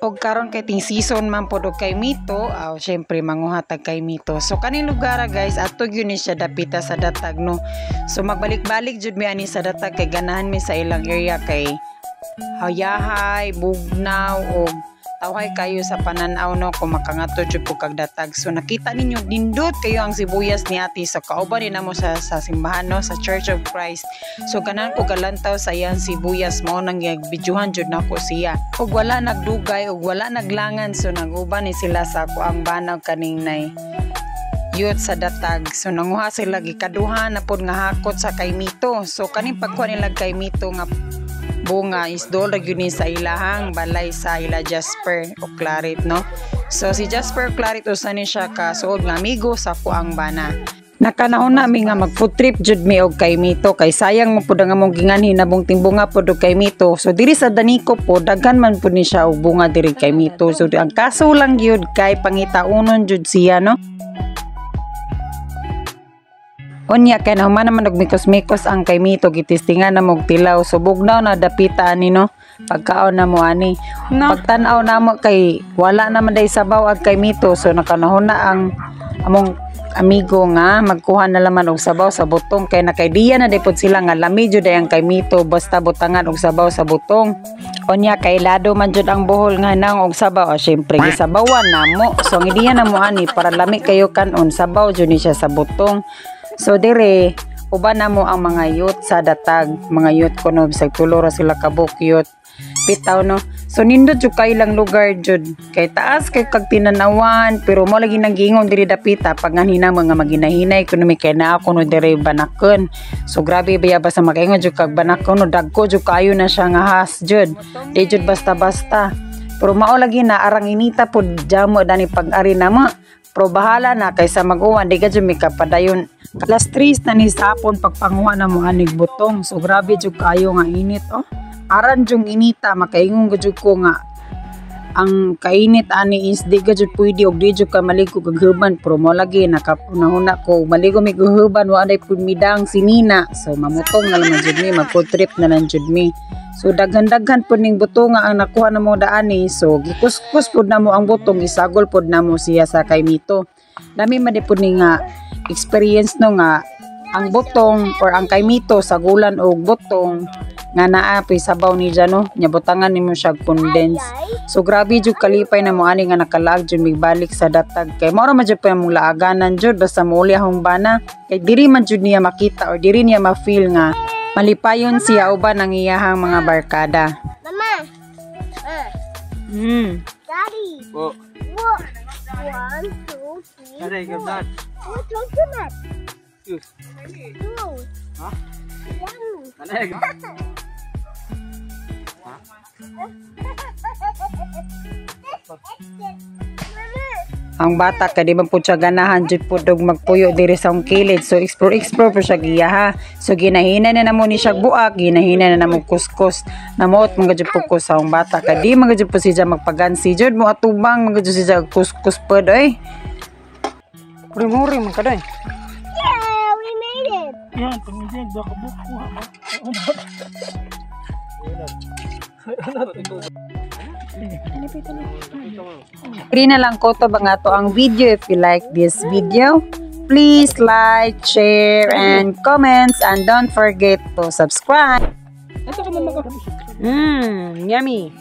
Og karon kay ting season man pod og kaymito, aw syempre manguha tag kaymito. So kaning lugar, guys, ato gyud ni siya dapita sa Datag, no. So magbalik-balik jud mi ani sa Datag kay ganahan mi sa ilang area kay hayahay, bugnaw og tawhay kayo sa pananaw, no, kung makangadto jud po kag Datag. So nakita ninyo, nindot kayo ang sibuyas ni ate. So kauban din namo sa simbahan, no, sa Church of Christ. So ganahan ko galantaw sa iyang sibuyas, mao nang gibidyuhan jud nako siya. Ug wala nagdugay ug wala naglangan, so nag-uban ni sila sa ako ang banaw kaning nay youth sa Datag. So nanguha sila, gikaduha na pod nga hakot sa kaymito. So kaning pagkuha nila kaymito nga bunga is dool ra gyud ni sa ilahang balay sa ila Jasper o Claret, no. So si Jasper Claret, usa ni siya ka suod nga amigo sa akoang bana. Nakanahon na mi nga mag food trip jud mi og kaymito kay sayang mo pud ang among ginganhi nabong timbunga pud og kaymito. So diri sa Daniko po, daghan man pud ni siya og bunga diri kaymito. So ang kaso lang gyud kay pangitaunon jud siya, no. Unya kay nahuman naman og mikos-mikos ang kaymito, gitistingan na mog tilaw. So bugnaw na dapita ani, no. Pagkaon na mo ani. No. Pagtan-aw namo kay wala naman day sabaw ag kaymito. So nakanahon na ang among amigo nga magkuha na laman og sabaw sa butong kay nakaidiya na day pod sila nga lami jud ay ang kaymito basta butangan og sabaw sa butong. Unya kay lado man jud ang buhol nga nang og sabaw, ah, syempre gisabawan namo. So ang ideya namo ani para lami kayo kanon, sabaw jud ni siya sa butong. So dire uban namo ang mga youth sa Datag, mga youth kuno, bisag tulo ra sila kabuk youth bitaw, no. So nindot jud kay lang lugar jud kay taas kay kag tinanawan, pero mo lagi nang giingon diri dapita pag nganhina mga maginahinay kuno mi kay naa kuno diri banakon. So grabe baya basta makaingon jud kag banakon, no, dagko jud kayo na siya nga has jud, di jud basta-basta. Pero mao lagi na arang inita pod jamo dani pag-ari namo. Pero bahala na kaysa mag-uwan, di ka jud mi kapadayon. Alas 3 na ni sa hapon pagpanguha na mo anig butong. So grabe jud kayo nga init, oh. Aran jung inita, makaingon jud ko nga ang kainit ani is di ka jud pwede og di jud ka maligo kag huban, pero mo lagi nakapunahuna ko maligo mi huban, wa nay pud midang sinina. So mamutong na lang jud mi, mag food trip na lang jud mi. So daghan-daghan pud ning buto nga ang nakuha namo daani. So gikuskus pud namo ang butong, isagol pud namo siya sa kaymito. Lami man di pud ni nga experience, no, nga ang butong or ang kaymito sagulan og butong nga naa poy sabaw ni dyan, no, nya butangan nimo siya condense. So grabe jud kalipay na mo ani nga nakalaag jud migbalik sa Datag kay mao ra man jud pa among laaganan jud basta muuli akong bana kay diri man jud niya makita or diri niya ma-feel nga malipayon siya uban ang iyahang mga barkada. Mama. Daddy. Oh. Look. One, two, three, Daddy, four. give that. What coconut? Use. Two. Huh? One. Ano? Mama. Ang bata kay di man pud siya ganahan jud pud og magpuyo diri sa akong kilid. So explore explore po siya giya ha. So ginahina na namo ni siya buak, ginahina na namo kuskus. Namuot mga jud po ko sa akong bata kay di mga jud po siya magpagansi jud mo atubang mga jud siya kuskus pod oy. Muri-muri man ka doy. Yeah, we made it. Yan, tumigil, baka bukuha mo. Diri na lang ko to ba nga to ang video. If you like this video, please like, share, and comments. And don't forget to subscribe. Ito ka mama ka. Yummy.